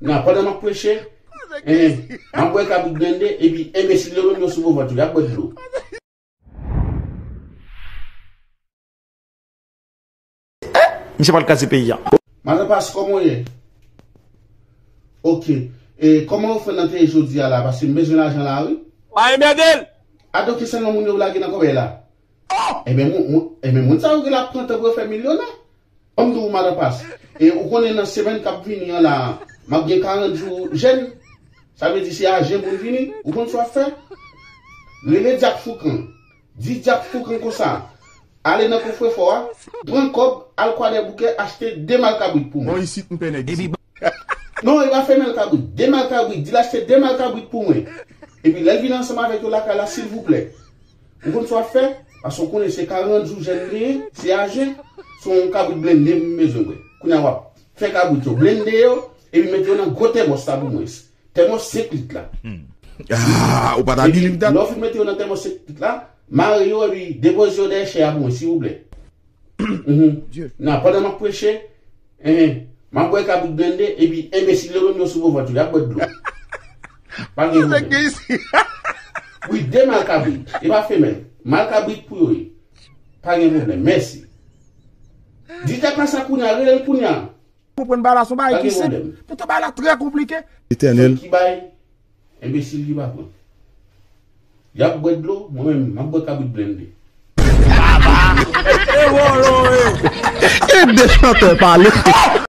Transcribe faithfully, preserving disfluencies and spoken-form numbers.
Nan, pandan m ap preche, eh, m ap bwè kabrit blende, epi enbesil yo menm yo sou bò vant yo, y ap bwè dlo. Misye pral kraze peyi a. Madan Pas, kòman w ye? Ok. E kòman ou fè nan te ye jodi a la? Paske m bezwen lajan la, wi. Pa enmède l! Adoke sèlman moun yo lage nan kòbèy la. Ebyen, moun, moun, ebyen, moun sa yo gen la pran tan pou yo fè milyonè. Ban m di w, Madan Pas. E ou konnen nan semèn k ap vini an la, m ap gen karant jou jèn. Sa vle di se a jen pou l vini. Ou konn sa w ap fè? Rele Dyak Foukan. Di Dyak Foukan konsa. Ale nan kofrefò a, pran kòb, al Kwadèboukè, achte de mal kabrit pou mwen. Bon, isit m pè nèg isit. Non, e pa fè mal kabrit. De mal kabrit. Di l achte de mal kabrit pou mwen. Epi lè l vin ansanm avèk yo lakay la, silvouplè. Ou konn sa w ap fè? Paske w konnen se karant jou jèn m genyen, se a jen, se yon kabrit blende m bezwen bwè. Kounye a w ap fè kabrit yo, blende yo, epi mete yo nan gwo tèmòs la pou mwen. Tèmòs senk lit la. Ah, ou pa ta believe that? Lè w fin mete yo nan tèmòs senk lit la, mare yo epi depoze yo dèyè chè a pou mwen, silvouplè. Mhm. Nan, pandan m ap preche, eh, m ap bwè kabrit blende, epi enbesil yo menm yo sou bò vant yo, y ap bwè dlo. Pa gen pwoblèm. Wi, de mal kabrit. E pa femèl. Mal kabrit pou yo ye. Pa gen pwoblèm. Mèsi. Di Dyak la sa kounye a, rele l kounye a. Konprann bagay la se yon Pa bagay ki gen senp. Pwoblèm. Poutan bagay la trè konplike. Etènèl. Ki bay enbesil ki pa pran. Y ap bwè dlo, mwen menm, m ap bwè kabrit blende. E de chantè pale.